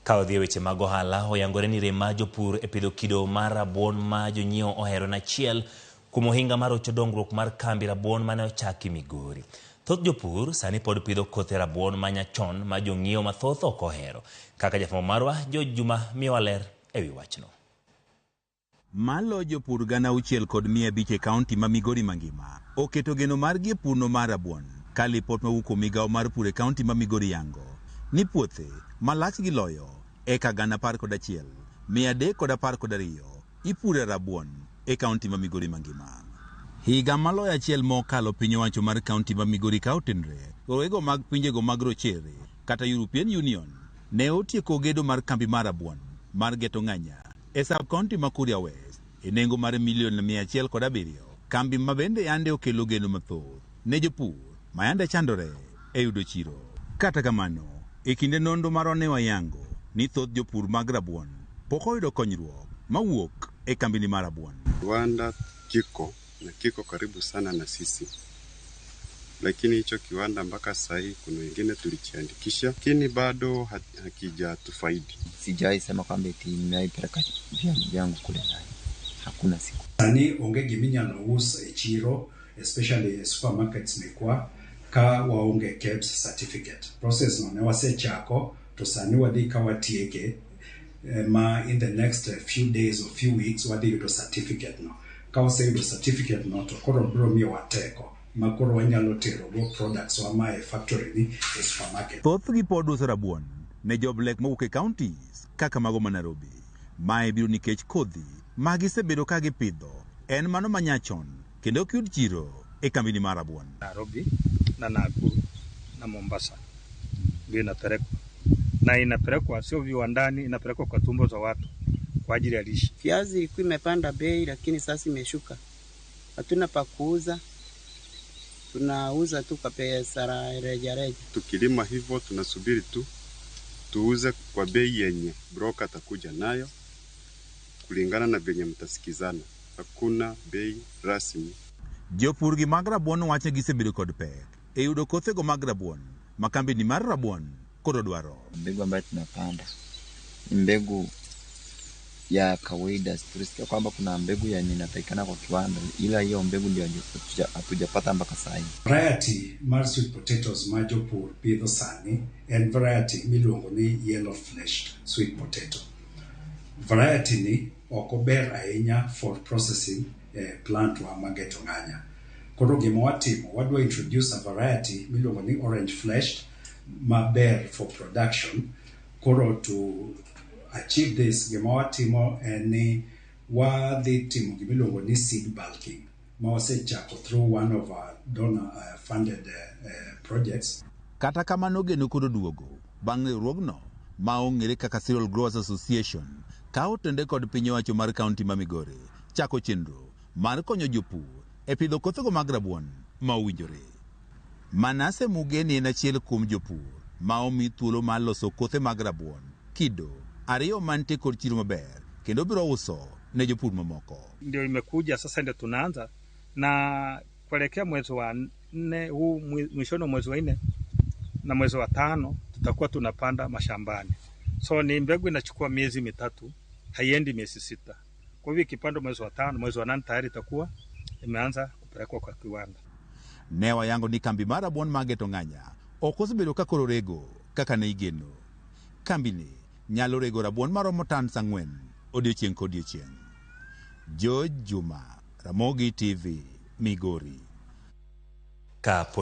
Ka odhi e weche mag ohala, oyangore ni rem mar jopur e pidho kido mar rabuon ma jonyiewo ohero en achiel kuom ohinga mar rocho dongruok mar kambi rabuon mane ochaki Migori. Thoth jopur sani pod pidho kothe rabuon ma nyachon ma jong'iewo mathoth ok ohero. Kaka jafwambo marwa George Juma miyowa ler ewi wachno. Malo jopur 6500 e kaunti ma Migori mangima oketo geno margi e purno mar rabuon ka lipot mawuok kuom migawo mar pur e kaunti ma Migori yango ni puothe malach gi loyo eka 11,312 ipure rabuon e kaunti ma Migori mangima. Higa maloyo achiel mokalo piny owacho mar kaunti ma Migori ka otenre rowego mag pinjego mag rochere kata European Union ne otieko gedo mar kambi mar rabuon mar Geto Ng'anya e sub county ma Kuria West e nengo mar milion 107, kambi ma bende yande okelo geno mathoth ne jopur ma yande chandore e yudo chiro. Kata kamano, e kinde nonro marwa ne wayango ni thoth jopur mag rabuon pok oyudo konyruok mawuok e kambini mar rabuon. Kiwanda kiko na kiko karibu sana na sisi, lakini hicho kiwanda mpaka sasa hii kuna wengine tulichiandikisha, lakini bado hakijatufaidi. Sijawahi sema kwamba eti nimewahi peleka viazi vyangu kule ndani, hakuna siku. Sani onge giminyalo us e chiro, especially e supermarkets mekwa, ka waonge KEBS certificate. Process no ne wasechako to sani wadhi ka watieke, ma in the next few days or few weeks wadhi yudo certificate no. Ka waseyudo certificate no to koro biro miyowa teko ma koro wanyalo tero go products wa ma e factory ni e supermarket. Thothgi pod uso rabuon ne joblek mowuok e counties kaka mago ma Nairobi. Mae biro nikech kodhi ma gisebedo ka gipidho en mano ma nyachon kendo ok yud chiro e kambini mar rabuon. Nairobi na Nakuru na Mombasa ndio inapelekwa, na inapelekwa sio viwandani, inapelekwa kwa tumbo za watu kwa ajili ya lishe. Viazi ilikuwa imepanda bei, lakini sasa imeshuka. Hatuna pa kuuza, tunauza tu kwa pesa rejareja. Tukilima hivyo tunasubiri tu tuuze kwa bei yenye broker atakuja nayo kulingana na venye mtasikizana. Hakuna bei rasmi. Jopur gi mag rabuon wacho ni gisebedo kod pek e yudo kothego mag rabuon ma kambini mar rabuon koro dwaro. Mbegu ambayo tunapanda ni mbegu ya kawaida. Tulisikia kwamba kuna mbegu yenye inapatikana kwa kiwanda, ila hiyo mbegu ndio hatujapata mpaka saa hii. Variety mar sweet potatoes ma jopur pidho sani en variety miluongo ni yellow fleshed sweet potato. Variety ni ok ober ahinya for processing plant wa ma Geto Ng'anya. Koro gima watimo, wadwa introduce a variety miluongo ni orange fleshed maber for production. Koro to achieve this, gima watimo en ni wadhi timo gimiluongo ni seed bulking ma wasechako through one of our donor funded projects. Kata kamano geno koro duogo bang' riwruogno ma ong'ere kaka Cereal Growers Association ka otende kod piny owacho mar kaunti ma Migori chako chenro mar konyo jopur e pidho kothego mag rabuon ma owinjore. Manase Mugeni en achiel kuom jopur ma omi thuolo mar loso kothe mag rabuon kido ariyo mantie kod chiro maber kendo biro uso ne jopur mamoko. Ndio imekuja sasa, ndio tunaanza na kuelekea mwezi wa nne huu, mwishoni wa mwezi wa nne na mwezi wa tano tutakuwa tunapanda mashambani. So ni mbegu inachukua miezi 3, haiendi miezi 6. Kwa hivyo ikipandwa mwezi wa 5, mwezi wa 8 tayari itakuwa imeanza kupelekwa kwa kiwanda. Ne wayango ni kambi mar rabuon mar Geto Ng'anya ok osebedo ka koro rego kaka ne igeno. Kambini nyalo rego rabuon maromo tons 4 odiochieng' kodiochieng'. George Juma, Ramogi TV, Migori. Ka pod